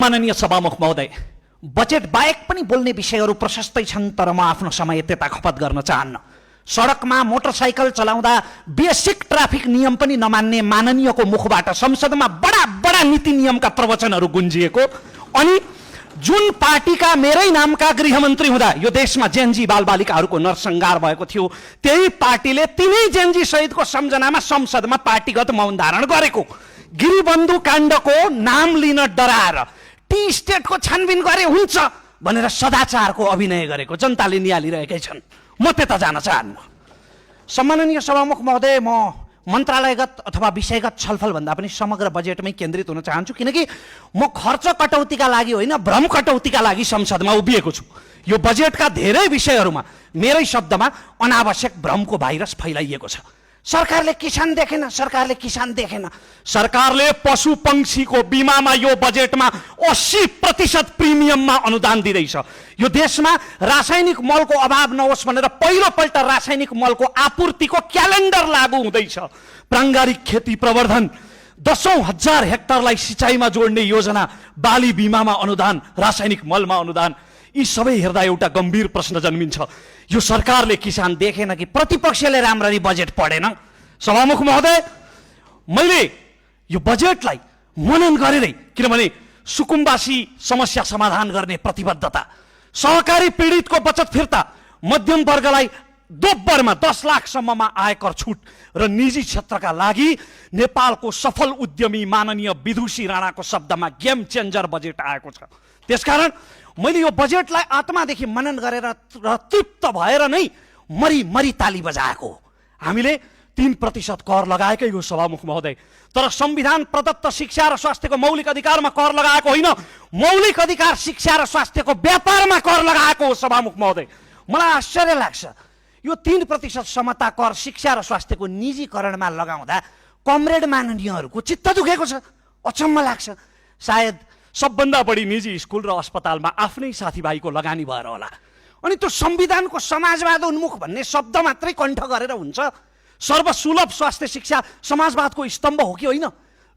माननीय सभामुख महोदय, बजेट बाहेक पनि बोल्ने विषयहरू प्रशस्तै छन्, तर म आफ्नो समय त्यता खपत गर्न चाहन्न। सडकमा मोटरसाइकल चलाउँदा बेसिक ट्राफिक नियम पनि नमान्ने माननीयको मुखबाट संसदमा बडा बडा नीति नियमका प्रवचनहरू गुन्जिएको, अनि जुन पार्टीका मेरै नामका गृहमन्त्री हुँदा यो देशमा जेनजी बालबालिकाहरूको नरसंहार भएको थियो, त्यही पार्टीले तिनै जेनजी शहीदको सम्झनामा संसदमा पार्टीगत मौन धारण गरेको, गिरिबन्धु काण्डको नाम लिन डराएर टी स्टेटको छानबिन गरे हुन्छ भनेर सदाचारको अभिनय गरेको जनताले निहालिरहेकै छन्। म त्यता जान चाहन्न। सम्माननीय सभामुख महोदय, म मन्त्रालयगत अथवा विषयगत छलफल भन्दा पनि समग्र बजेटमै केन्द्रित हुन चाहन्छु, किनकि म खर्च कटौतीका लागि होइन, भ्रम कटौतीका लागि संसदमा उभिएको छु। यो बजेटका धेरै विषयहरूमा मेरै शब्दमा अनावश्यक भ्रमको भाइरस फैलाइएको छ। सरकारले किसान देखेन, सरकारले किसान देखेन, सरकारले पशु पंक्षीको बिमामा यो बजेटमा 80% प्रिमियममा अनुदान दिँदैछ। यो देशमा रासायनिक मलको अभाव नहोस् भनेर पहिलोपल्ट रासायनिक मलको आपूर्तिको क्यालेन्डर लागू हुँदैछ। प्राङ्गारिक खेती प्रवर्धन, 10,000 हेक्टरलाई सिँचाइमा जोड्ने योजना, बाली बिमामा अनुदान, रासायनिक मलमा अनुदान, यी सबै हेर्दा एउटा गम्भीर प्रश्न जन्मिन्छ, यो सरकारले किसान देखेन कि प्रतिपक्षले राम्ररी बजेट पढेन? सभामुख महोदय, मैले यो बजेटलाई मनन गरेरै, किनभने सुकुम्बासी समस्या समाधान गर्ने प्रतिबद्धता, सहकारी पीडितको बचत फिर्ता, मध्यम वर्गलाई दोब्बरमा 10 लाखसम्ममा आयकर छुट र निजी क्षेत्रका लागि नेपालको सफल उद्यमी माननीय विदुषी राणाको शब्दमा गेम चेन्जर बजेट आएको छ। त्यसकारण मैले यो बजेटलाई आत्मादेखि मनन गरेर र तृप्त भएर नै मरी मरी ताली बजाएको। हामीले 3% कर लगाएकै हो सभामुख महोदय, तर संविधान प्रदत्त शिक्षा र स्वास्थ्यको मौलिक अधिकारमा कर लगाएको होइन, मौलिक अधिकार शिक्षा र स्वास्थ्यको व्यापारमा कर लगाएको हो सभामुख महोदय। मलाई आश्चर्य लाग्छ, यो 3% समता कर शिक्षा र स्वास्थ्यको निजीकरणमा लगाउँदा कमरेड माननीयहरूको चित्त दुखेको छ। अचम्म लाग्छ। सायद सबभन्दा बढी निजी स्कुल र अस्पतालमा आफ्नै साथीभाइको लगानी भएर होला। अनि त्यो संविधानको समाजवाद उन्मुख भन्ने शब्द मात्रै कण्ठ गरेर हुन्छ? सर्वसुलभ स्वास्थ्य शिक्षा समाजवादको स्तम्भ हो कि होइन?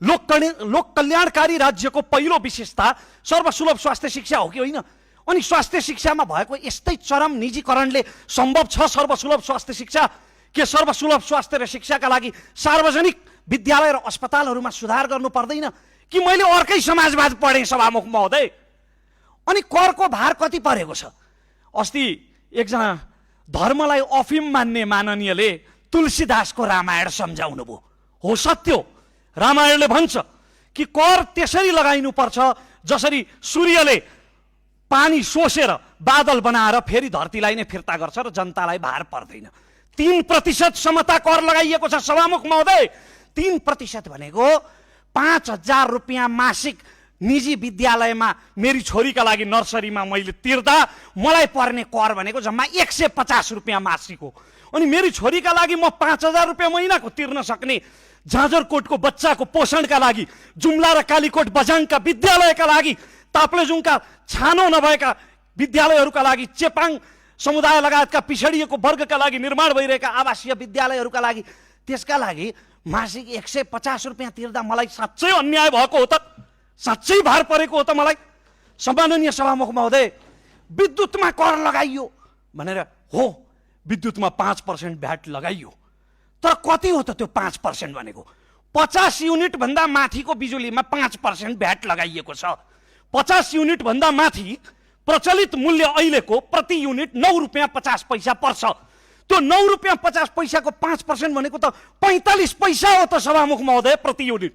लोक कल्याणकारी राज्यको पहिलो विशेषता सर्वसुलभ स्वास्थ्य शिक्षा हो कि होइन? अनि स्वास्थ्य शिक्षामा भएको यस्तै चरम निजीकरणले सम्भव छ सर्वसुलभ स्वास्थ्य शिक्षा? के सर्वसुलभ स्वास्थ्य र शिक्षाका लागि सार्वजनिक विद्यालय र अस्पतालहरूमा सुधार गर्नु पर्दैन कि मैले अर्कै समाजवाद पढेँ सभामुख महोदय? अनि करको भार कति परेको छ? अस्ति एकजना धर्मलाई अफिम मान्ने माननीयले तुलसीदासको रामायण सम्झाउनु भयो। हो, सत्य हो, रामायणले भन्छ कि कर त्यसरी लगाइनुपर्छ जसरी सूर्यले पानी सोसेर बादल बनाएर फेरि धरतीलाई नै फिर्ता गर्छ र जनतालाई भार पर्दैन। 3% समता कर लगाइएको छ सभामुख महोदय। 3% भनेको 5,000 रुपियाँ मासिक निजी विद्यालयमा मेरी छोरीका लागि नर्सरीमा मैले तिर्दा मलाई पर्ने कर भनेको जम्मा 150 रुपियाँ मासिक हो। अनि मेरी छोरीका लागि म 5,000 रुपियाँ महिनाको तिर्न सक्ने, जाजरकोटको बच्चाको पोषणका लागि, जुम्ला र कालीकोट बझाङका विद्यालयका लागि, ताप्लेजुङका छानो नभएका विद्यालयहरूका लागि, चेपाङ समुदाय लगायतका पिछडिएको वर्गका लागि निर्माण भइरहेका आवासीय विद्यालयहरूका लागि, त्यसका लागि मासिक 150 रुपियाँ तिर्दा मलाई साँच्चै अन्याय भएको हो त? साँच्चै भार परेको हो त मलाई? सम्माननीय सभामुख महोदय, विद्युतमा कर लगाइयो भनेर हो, विद्युतमा 5% भ्याट लगाइयो, तर कति हो त त्यो 5% भनेको? 50 युनिट भन्दा माथिको बिजुलीमा 5% भ्याट लगाइएको छ। 50 युनिट भन्दा माथि प्रचलित मूल्य अहिलेको प्रति युनिट 9 रुपियाँ 50 पैसा पर्छ। त्यो 9 रुपियाँ 50 पैसाको 5% भनेको त 45 पैसा हो त सभामुख महोदय, प्रति युनिट।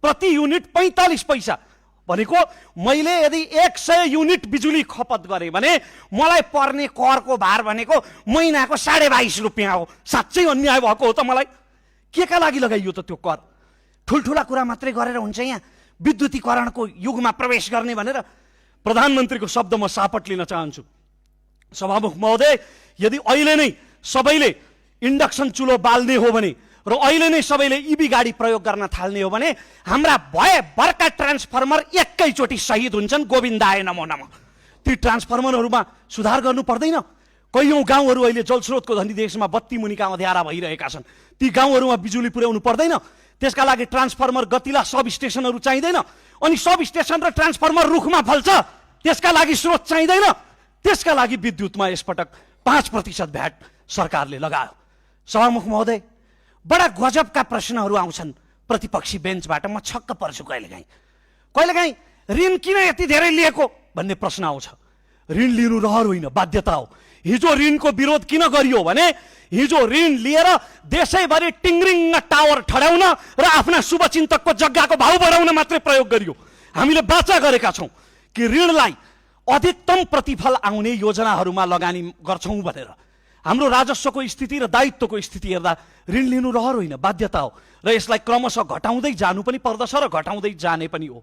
प्रति युनिट 45 पैसा भनेको मैले यदि 100 युनिट बिजुली खपत गरेँ भने मलाई पर्ने करको भार भनेको महिनाको 22.5 रुपियाँ हो। साँच्चै अन्याय भएको हो त मलाई? के का लागि लगाइयो त त्यो कर? ठुल्ठुला कुरा मात्रै गरेर हुन्छ यहाँ विद्युतीकरणको युगमा प्रवेश गर्ने भनेर? प्रधानमन्त्रीको शब्द म सापट लिन चाहन्छु सभामुख महोदय। यदि अहिले नै सबैले इन्डक्सन चुलो बाल्ने हो भने र अहिले नै सबैले इभी गाडी प्रयोग गर्न थाल्ने हो भने हाम्रा भयभरका ट्रान्सफर्मर एकैचोटि शहीद हुन्छन्। गोविन्दाय नमो नमः। ती ट्रान्सफर्मरहरूमा सुधार गर्नु पर्दैन? कैयौँ गाउँहरू अहिले जलस्रोतको धनी देशमा बत्ती मुनिका अँध्यारा भइरहेका छन्। ती गाउँहरूमा बिजुली पुर्याउनु पर्दैन? त्यसका लागि ट्रान्सफर्मर गतिला सब स्टेसनहरू चाहिँदैन, अनि सब स्टेसन र ट्रान्सफर्मर रुखमा फल्छ, त्यसका लागि स्रोत चाहिँदैन। त्यसका लागि विद्युतमा यसपटक 5% भ्याट सरकारले लगायो। सभामुख महोदय, बडा गजबका प्रश्नहरू आउँछन् प्रतिपक्षी बेन्चबाट, म छक्क पर्छु कहिलेकाहीँ ऋण किन यति धेरै लिएको भन्ने प्रश्न आउँछ। ऋण लिनु रहर होइन, बाध्यता हो। हिजो ऋणको विरोध किन गरियो भने हिजो ऋण लिएर देशैभरि टिङ्रिङ टावर ठड्याउन र आफ्ना शुभचिन्तकको जग्गाको भाउ बढाउन मात्रै प्रयोग गरियो। हामीले वाचा गरेका छौँ कि ऋणलाई अधिकतम प्रतिफल आउने योजनाहरूमा लगानी गर्छौँ भनेर। हाम्रो राजस्वको स्थिति र दायित्वको स्थिति हेर्दा ऋण लिनु रहर होइन, बाध्यता हो, र यसलाई क्रमशः घटाउँदै जानु पनि पर्दछ र घटाउँदै जाने पनि हो।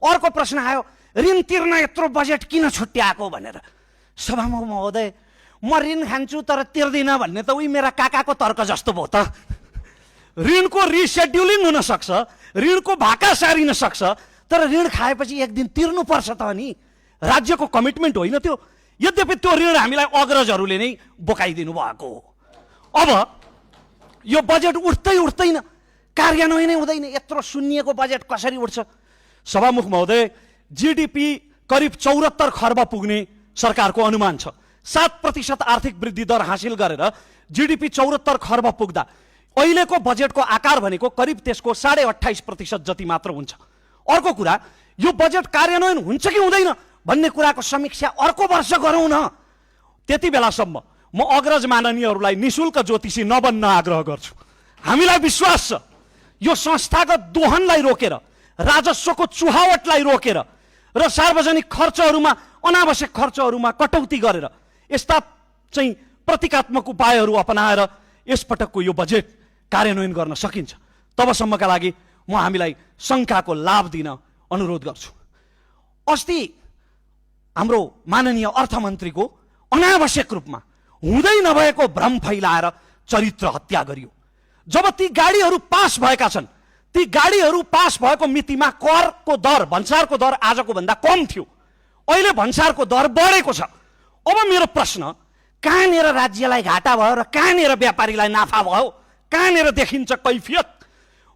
अर्को प्रश्न आयो, ऋण तिर्न यत्रो बजेट किन छुट्याएको भनेर। सभामुख महोदय, म ऋण खान्छु तर तिर्दिनँ भन्ने त उही मेरा काकाको तर्क जस्तो भयो त। ऋणको रिसेड्युलिङ हुन सक्छ, ऋणको भाका सारिन सक्छ, तर ऋण खाएपछि एक दिन तिर्नुपर्छ त नि। राज्यको कमिटमेन्ट होइन त्यो। यद्यपि त्यो ऋण हामीलाई अग्रजहरूले नै बोकाइदिनु भएको हो। अब यो बजेट उठ्दैन, कार्यान्वयनै हुँदैन, यत्रो सुन्निएको बजेट कसरी उठ्छ? सभामुख महोदय, जीडीपी करिब 74 खर्ब पुग्ने सरकारको अनुमान छ। 7% आर्थिक वृद्धि दर हासिल गरेर जीडीपी 74 खर्ब पुग्दा अहिलेको बजेटको आकार भनेको करिब त्यसको 28.5% जति मात्र हुन्छ। अर्को कुरा, यो बजेट कार्यान्वयन हुन्छ कि हुँदैन भन्ने कुराको समीक्षा अर्को वर्ष गरौँ न। त्यति बेलासम्म म अग्रज माननीयहरूलाई निशुल्क ज्योतिषी नबन्न आग्रह गर्छु। हामीलाई विश्वास छ यो संस्थागत दोहनलाई रोकेर, राजस्वको चुहावटलाई रोकेर र सार्वजनिक खर्चहरूमा, अनावश्यक खर्चहरूमा कटौती गरेर यस्ता चाहिँ प्रतीकात्मक उपायहरू अपनाएर यसपटकको यो बजेट कार्यान्वयन गर्न सकिन्छ। तबसम्मका लागि म हामीलाई शङ्काको लाभ दिन अनुरोध गर्छु। अस्ति हाम्रो माननीय अर्थमन्त्रीको अनावश्यक रूपमा हुँदै नभएको भ्रम फैलाएर चरित्र हत्या गरियो। जब ती गाडीहरू पास भएका छन्, ती गाडीहरू पास भएको मितिमा करको दर, भन्सारको दर आजको भन्दा कम थियो। अहिले भन्सारको दर बढेको छ। अब मेरो प्रश्न, कहाँनिर राज्यलाई घाटा भयो र कहाँनिर व्यापारीलाई नाफा भयो? कहाँनिर देखिन्छ कैफियत?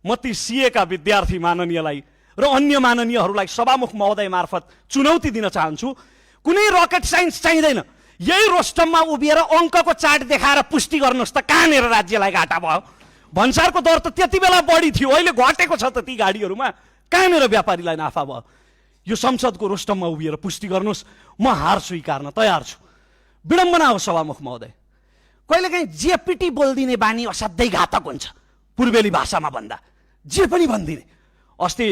म ती सीएका विद्यार्थी माननीयलाई र अन्य माननीयहरूलाई सभामुख महोदय मार्फत चुनौती दिन चाहन्छु, कुनै रकेट साइन्स चाहिँदैन। यही रोस्टममा उभिएर अङ्कको चार्ट देखाएर पुष्टि गर्नुहोस् त कहाँनिर राज्यलाई घाटा भयो। भन्सारको दर त त्यति बेला बढी थियो, अहिले घटेको छ त ती गाडीहरूमा, कहाँनिर व्यापारीलाई नाफा भयो? यो संसदको रोस्टममा उभिएर पुष्टि गर्नुहोस्, म हार स्वीकार्न तयार छु। विडम्बना हो सभामुख महोदय, कहिलेकाहीँ जेपिटी बोलिदिने बानी असाध्यै घातक हुन्छ। पूर्वेली भाषामा भन्दा जे पनि भनिदिने। अस्ति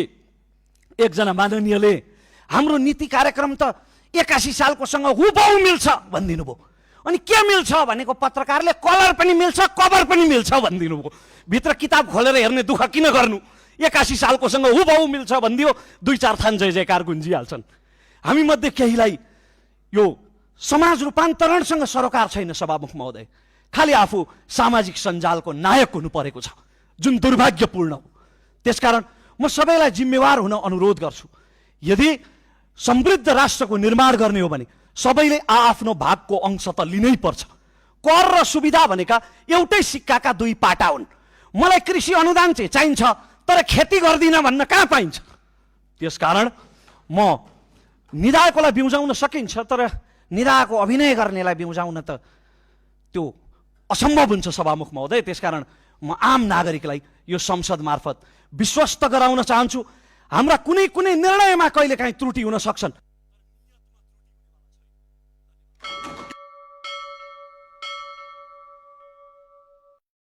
एकजना माननीयले हाम्रो नीति कार्यक्रम त 81 सालकोसँग हुबहु मिल्छ भनिदिनु भयो। अनि के मिल्छ भनेको पत्रकारले कलर पनि मिल्छ, कभर पनि मिल्छ भनिदिनु भयो। भित्र किताब खोलेर हेर्ने दुःख किन गर्नु? 81 सालकोसँग हुबहु मिल्छ भनिदियो, 2-4 थान जय जयकार गुन्जिहाल्छन्। हामी मध्ये केहीलाई यो समाज रूपान्तरणसँग सरोकार छैन सभामुख महोदय। खालि आफू सामाजिक सञ्जालको नायक हुनु परेको छ, जुन दुर्भाग्यपूर्ण हो। त्यसकारण म सबैलाई जिम्मेवार हुन अनुरोध गर्छु। यदि समृद्ध राष्ट्रको निर्माण गर्ने हो भने सबैले आफ्नो भागको अंश त लिनै पर्छ। कर र सुविधा भनेका एउटै सिक्काका दुई पाटा हुन्। मलाई कृषि अनुदान चाहिँ चाहिन्छ, तर खेती गर्दिन भन्न कहाँ पाइन्छ? त्यसकारण म निधाएकोलाई बिउजाउन सकिन्छ, तर निधाएको अभिनय गर्नेलाई बिउजाउन त त्यो असम्भव हुन्छ सभामुख महोदय। त्यसकारण म आम नागरिकलाई यो संसद मार्फत विश्वस्त गराउन चाहन्छु, हाम्रा कुनै निर्णयमा कहिलेकाहीँ त्रुटि हुन सक्छन्।